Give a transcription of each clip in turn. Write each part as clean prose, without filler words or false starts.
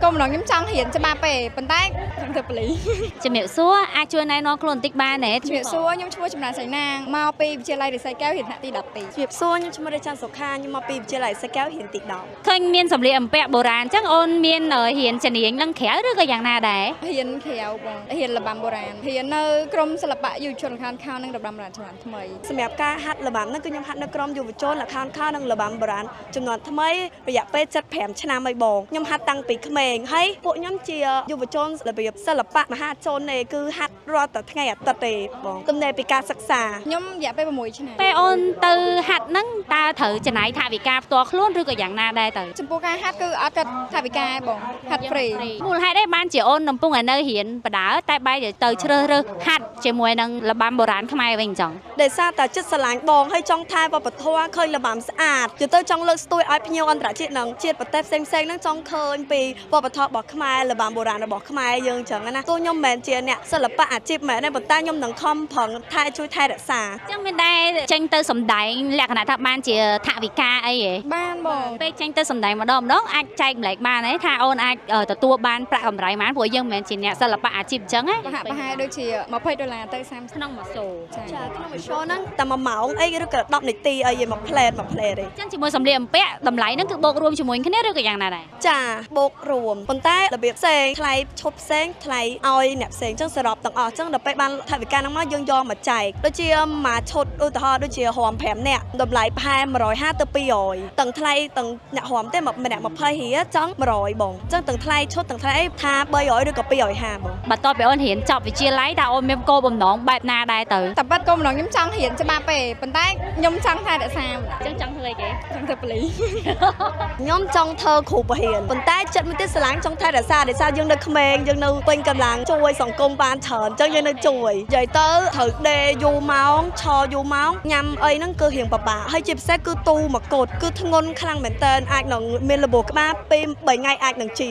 គោលបំណងខ្ញុំចង់រៀនច្បាប់ទេប៉ុន្តែចង់ធ្វើប៉ូលីស ជំរាបសួរអាចជួយណែនាំខ្លួនបន្តិចបានទេ ជំរាបសួរខ្ញុំឈ្មោះចម្រើនសៃណាងមកពីវិទ្យាល័យរិស័យកែវរៀនថ្នាក់ទី12 ជំរាបសួរខ្ញុំឈ្មោះរិច័ន្ទសុខាខ្ញុំមកពីវិទ្យាល័យរិស័យកែវរៀនទី10 ឃើញមានសម្លៀកបំពាក់បុរាណអញ្ចឹងអូនមានរៀនជំនាញនឹងក្រៅឬក៏យ៉ាងណាដែរ រៀនក្រៅបងរៀនរបាំបុរាណរៀននៅក្រុមសិល្បៈយុវជនល្ខោនខោលនិងរបាំបុរាណជំនាន់ថ្មី សម្រាប់ការហាត់របាំហ្នឹងគឺខ្ញុំហាត់នៅក្រុមយុវជនល្ខោនខោលនិងរបាំបុរាណជំនាន់ថ្មីរយៈពេល75ឆ្នាំហើយបងខ្ញុំហាត់តាំងពីក្មេងហើយពួកខ្ញុំជាយុវជនរបៀបសិល្បៈមហាជនទេគឺហាត់រាល់តែថ្ងៃអាទិត្យទេបងទំនេរពីការសិក្សា ខ្ញុំរយៈពេល6ឆ្នាំ ពេលអូនទៅហាត់ហ្នឹងតើត្រូវចំណាយថវិកាផ្ទាល់ខ្លួនឬក៏យ៉ាងណាដែរទៅ ចំពោះការហាត់គឺអត់គិតថវិកាទេបងហាត់ free មូលហេតុអីបានជាអូនកំពុងតែនៅរៀនបដើតែបែរជាទៅជ្រើសរើសហាត់ជាមួយនឹងរបាំបុរាណខ្មែរវិញអញ្ចឹង ដោយសារតែចិត្តស្រឡាញ់បងហើយចង់ថែវប្បធម៌ឃើញរបាំស្អាតជិះទៅចង់លើកស្ទួយឲ្យភ្ញៀវអន្តរជាតិនិងជាតិប្រទេសផ្សេងៗហ្នឹងចង់ឃើញពីវប្បធម៌របស់ខ្មែររបាំបុរាណរបស់ខ្មែរយើងអញ្ចឹងណាទោះខ្ញុំមិនមែនជាអ្នកសិល្បៈអាជីពមែនទេប៉ុន្តែខ្ញុំនឹងខំប្រឹងថែជួយថែរក្សា អញ្ចឹងមានដែរចេញទៅសម្ដែងលក្ខណៈថាបានជាថវិកាអីហ៎ បានបង ពេលចេញទៅសម្ដែងម្ដងម្ដងអាចចែកម្លែកបានទេថាអូនអាចទទួលបានប្រាក់កម្រៃបានព្រោះយើងមិនមែនជាអ្នកសិល្បៈអាជីពអញ្ចឹងណា ប្រហាក់ប្រហែលដូចជា20ដុល្លារទៅ30 ក្នុងមួយសូ ចា ចាក្នុងមួយ show ហ្នឹងតែ1ម៉ោងអីឬក៏10នាទីអីឯងមួយផ្លែតមួយផ្លែតទេ អញ្ចឹងជាមួយសម្លៀកបំពាក់តម្លៃហ្នឹងគឺបូករួមជាមួយគ្នាឬក៏យ៉ាងណាដែរ ចាបូករួមប៉ុន្តែរបៀបផ្សេងថ្លៃឈប់ផ្សេងថ្លៃឲ្យអ្នកផ្សេងអញ្ចឹងសរុបទាំងអស់អញ្ចឹងដល់ពេលបានថវិកាហ្នឹងមកយើងយកមកចែកដូចជាមួយឈុតឧទាហរណ៍ដូចជារំ5នាក់តម្លៃប្រហែល150ទៅ200ទាំងថ្លៃទាំងអ្នករំទេម្នាក់20រៀលចង់100បងអញ្ចឹងទាំងថ្លៃឈុតទាំងថ្លៃអីថា300ឬក៏250បង បន្ទាប់ពីអូនរៀនចប់វិទ្យាល័យតើអូនមានគោលបំណងបែបណាដែរទៅ តែប៉ាត់គោលបំណងខ្ញុំចង់រៀនច្បាប់ទេប៉ុន្តែខ្ញុំចង់ថែរក្សា អញ្ចឹងចង់ធ្វើអីគេ ចង់ធ្វើប៉ូលីស ខ្ញុំចង់ធ្វើគ្រូបង្រៀនប៉ុន្តែចិត្តមួយទៀតស្រឡាញ់ចង់ថែរក្សាដោយសារយើងនៅក្មេងយើងនៅពេញកម្លាំងជួយសង្គមបានច្រើនអញ្ចឹងយើងនៅជួយនិយាយទៅត្រូវដេរយូរម៉ោងឈរយូរម៉ោងញ៉ាំអីហ្នឹងគឺរៀងពិបាកហើយជាពិសេសគឺទូមកុដគឺធ្ងន់ខ្លាំងមែនតើអាចនឹងមានរបួសក្បាលពេល3ថ្ងៃអាចនឹងជា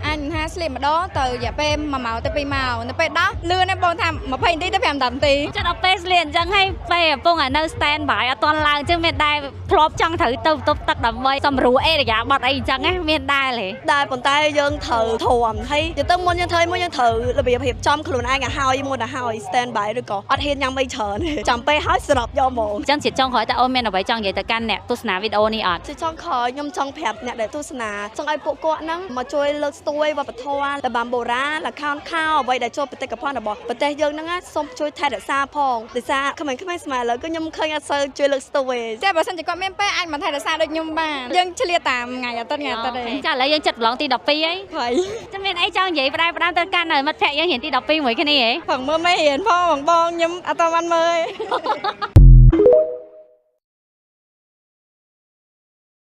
អាចនឹងថាស្លៀកម្ដងទៅរយៈពេល1ម៉ោងទៅ2ម៉ោងនៅពេលដោះលឿនណាស់បងថា20នាទីទៅ5នាទី ចិត្តដល់ពេលស្លៀកអញ្ចឹងហើយពេលកំពុងតែនៅ stand by អត់ទាន់ឡើងអញ្ចឹងមានដែរធ្លាប់ចង់ត្រូវទៅបន្ទប់ទឹកដើម្បីសម្រួលអេរិយាបថអីអញ្ចឹងណាមានដែរទេ ដែរប៉ុន្តែយើងត្រូវធំហើយនិយាយទៅមុនយើងធ្វើមុនយើងត្រូវរបៀបរៀបចំខ្លួនឯងឲ្យហើយមុនឲ្យហើយ stand by ឬក៏អត់ហ៊ានញ៉ាំអីច្រើនទេចាំពេលហើយសរុបយកហ្មង អញ្ចឹងជាចុងក្រោយតើអូនមានអ្វីចង់និយាយទៅកាន់អ្នកទស្សនាវីដេអូនេះអត់ ជាចុងក្រោយខ្ញុំចង់ប្រាប់អ្នកដែលទស្សនាចង់ឲ្យពួកគាត់ហ្នឹងមកជួយលើកស្ទួយវប្បធម៌របាំបុរាណល្ខោនខោលអ្វីដែលចូលបេតិកភណ្ឌរបស់ប្រទេសយើងហ្នឹងណាសូមជួយថែរក្សាផងដោយសារក្មេងៗសម័យឥឡូវគឺខ្ញុំឃើញអត់សូវជួយលើកស្ទួយ ចាបើសិនជាគាត់មានពេលអាចមកថែរក្សាដូចខ្ញុំបានយើងឆ្លៀតតាមថ្ងៃអាទិត្យថ្ងៃអាទិត្យទេ ចាឥឡូវយើងចិត្តប្រឡងទី12ហើយ ហើយ ចាំមានអីចង់និយាយផ្ដែផ្ដាំទៅកាន់មិត្តភក្តិយើងរៀនទី12មួយគ្នាហ៎ ផងមើលមេរៀនផងបងបងខ្ញុំអត់តបានមើលទេ